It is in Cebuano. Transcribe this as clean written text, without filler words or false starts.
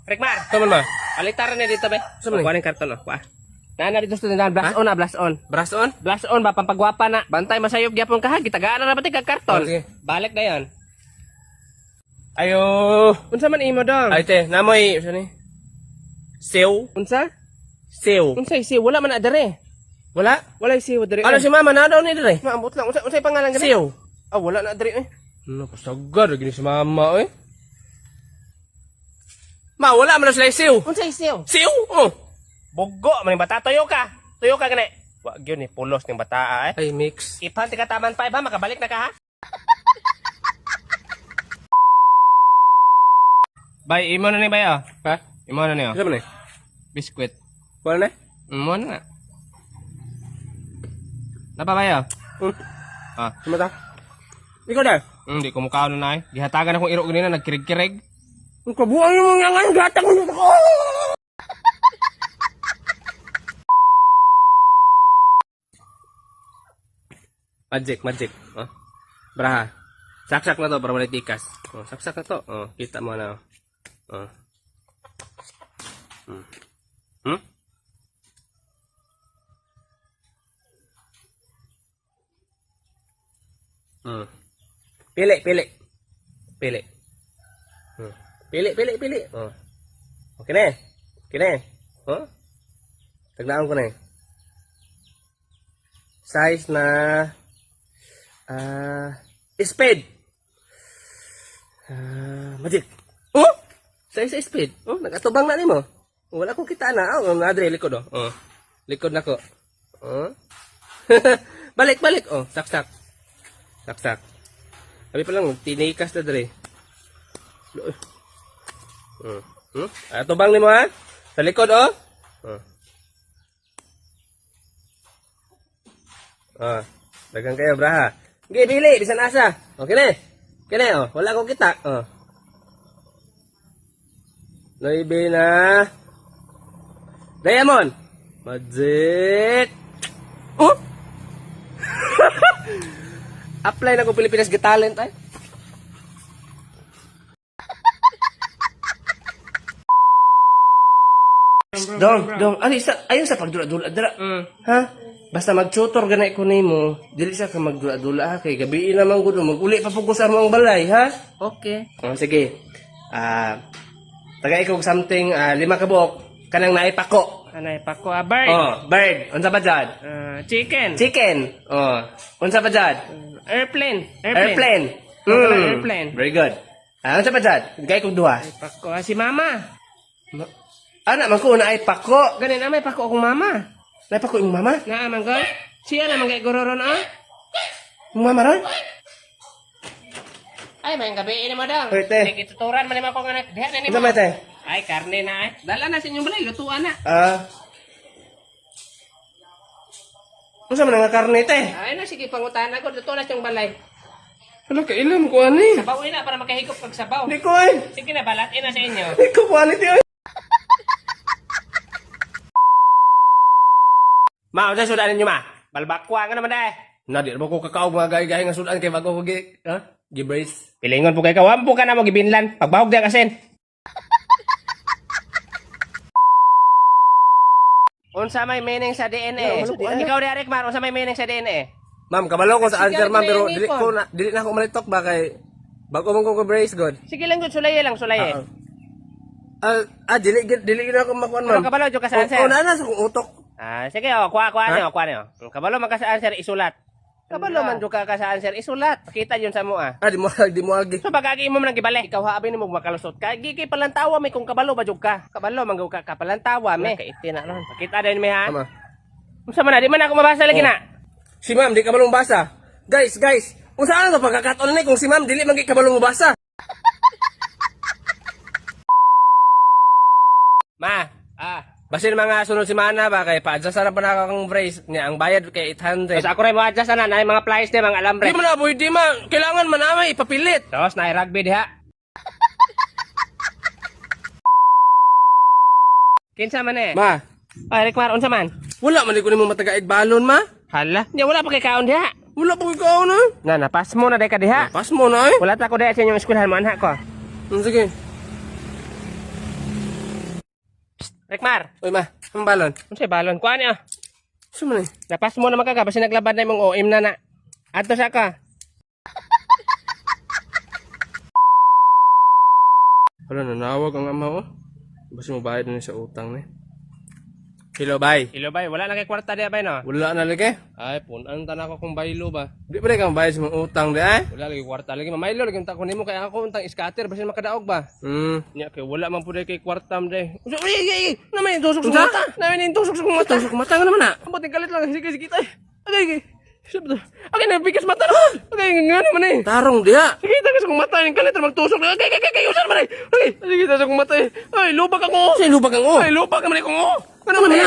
Rekmar, Kaman ma? palitaran na dito be. Saan man eh? Kuha ng karton oh. Kuha. Na dito sa tindahan, blast on na, blast on. Brass on? Blast on ba pampagwapa na. Bantay masayop gyapon ka ha, gitagaan na pati kag karton. Oh, sige. Balik dayon. Ayo. Unsa man imo dong? Ay te, namoy unsa ni? Sew. Unsa? Sew. Unsay si wala man na dere. Wala? Wala siw dere. Ano si mama na daw ni dire? Maambot lang unsa unsay pangalan gani? Sew. Ah, wala na dere eh. Ano kasagad gini si mama eh. Ma, wala man na sila sew. Unsay siw? Sew? Oh. Buggo man yung bata tuyo ka. Tuyo ka gani. Wa gyud ni pulos ning bata eh. Ay mix. Ipan ti kataman 5 ha, makabalik na ka ha. Bay, imo na ni bay oh. Ha? Imo na ni oh. Unsa man ni? Biskwit. Wala na? Imo na na. Napa bay oh? Hmm. Ah, Sumata. Ikaw na. Hindi ko mukha na eh. Gihatagan akong iro ganina nagkirig-kirig. Ang kabuang yung mga ngayon gatang mo ko. Magic, magic. Oh. Braha. Saksak na to para wala tikas. Oh, saksak na to. Oh, kita mo na. Oh. Oh. Hmm? Hmm. Pili, pili. Pili. Pili, pili, pili. Oh. Okay na. Okay na. Oh. Taglaan ko na eh. Size na speed. Magic. Oh! Size sa speed. Oh, nagatubang na nimo. Wala kong kita na. Oh, nadre likod oh. Oh. Likod na ko. Oh. Balik, balik. Oh, saksak. Saksak. Sabi pa lang, tinikas na dre. Atubang nimo ha. Sa likod oh. Oh. Ah, dagang kayo braha. Sige, bili, bisan asa. Okay na. Okay na, oh. Wala akong kita. Oh. Noibe na. Diamond. Magic. Oh! Apply na ko Pilipinas Got Talent ay. Dong, dong, ano isa, ayaw sa pagdula-dula dira. Ha? Basta magtutor ganay ko nimo, dili sa ka magdula-dula ha kay gabi na man gud maguli pa pud ko sa among balay ha. Okay. Oh, sige. Tagay ko something lima ka buok kanang naipako. Anay pa ko, bird. Oh, bird. Unsa pa jud? Chicken. Chicken. Oh, unsa pa jud? Airplane. Airplane. Airplane. Airplane. Very good. Unsa pa jud? Gay kog duha. Pako, si mama. Ana man ko naay pako. Ganin amay pako akong mama. Naay pako imong mama? Naa man ko. Siya na man kay gororon ah. Imong mama ron? Ay, may gabi ini mo dong. Oy, te. Gituturan man nimo ko nga diha na nimo. Unsa man te? Ay, karne na ay. Dala na sa inyong balay, lutuan na. Unsa man nga karne te? Ay na sige pangutan ako luto na siyang balay. Hala ka ilam ko ani. Sabaw ina para makahigop kag sabaw. Di ko ay. Sige na balat ina sa inyo. Di ko po ani ti ay. Ma, unsa sudan ninyo ma? Balbakwa nga naman dai. Na di ba ko kakaog mga gay-gay nga sudan kay bago ko gi, ha? Gi-brace. Pilingon po kay kawampo ka na mo gibinlan. Pagbahog diha kasin. Unsa may meaning sa DNA? Ikaw di Rick Mar, unsa may meaning sa DNA? Ma'am, kabalo ko sa Sige, answer ma'am pero may dili ko na dili na ako malitok ba kay bago man ko ko brace god. Sige lang gud sulaye lang sulaye. Dili dili gid ako makuan ma'am. Pero kabalo jud ka sa answer. Oh, na na sa akong utok. Ah, sige oh, kuha kuha niyo, kuha niyo. Kabalo man ka sa answer isulat. Kabalo man jud ka sa answer isulat. Pakita yun sa mo ah. Di mo agi. So bagagi mo man ang gibali. Ikaw haabi nimo makalusot ka. Gigi palantawa mi kung kabalo ba jud ka. Kabalo man gud ka kapalantawa mi. Kaiti na ron. Pakita din mi ha. Tama. Unsa man na di man ako mabasa lagi na. Si ma'am di kabalo basa. Guys, guys, unsa ano to pagkakataon ni kung si ma'am dili man gid kabalo basa? Ma, basin mga sunod semana ba kay pa-adjust na pa na akong brace niya ang bayad kay 800. Tapos ako rin mo adjust na na mga pliers ni mga alambre. Di man na pwede ma, kailangan man na ipapilit. Tapos na rugby diha. Kinsa man eh? Ma, Ay, Rick Mar, unsa man? wala man di ko nimo matagaid balon ma. Hala, nya wala pa kay kaon diha. Wala pa ko ikaw na. Na napas mo na day ka diha. Pas mo na eh. Wala ta ko diha sa inyong eskwelahan mo anha ko. Sige. Rekmar, Uy ma, ang balon. unsay balon kuan niya? Saan man eh? Napas mo naman ka basta naglabad na imong OM na na. Adto sa ka. Hala, nanawag ang ama oh. Basta mo bayad na niya sa utang ni. Hello, bay. Ilo bay, wala na kay kwarta diya bay no. Wala na lagi. Ay, punan tan ako kung baylo ba. Di pa rin kang bayad sa mga utang di ay? Wala lagi kwarta lagi mamaylo lagi unta ko nimo kay ako untang scatter basta makadaog ba. Nya kay wala man pud kay kwarta man day. Uy, uy, uy, uy, naman yung tusok sa mata. Naman yung tusok sa mata. Tusok mata nga naman ah. Ambot yung kalit lang sige sige tay. Agay, agay. Sabdo. Agay nabigas mata na. Agay nga naman eh. Tarong diha. Sige ta sa kong mata yung kalit magtusok. Agay, agay, agay, usan man eh. Agay, sige ta sa kong mata eh. Ay, lubag ako. Sa lubag ang oh. Ay, lubag naman eh kung oh. Ano man eh.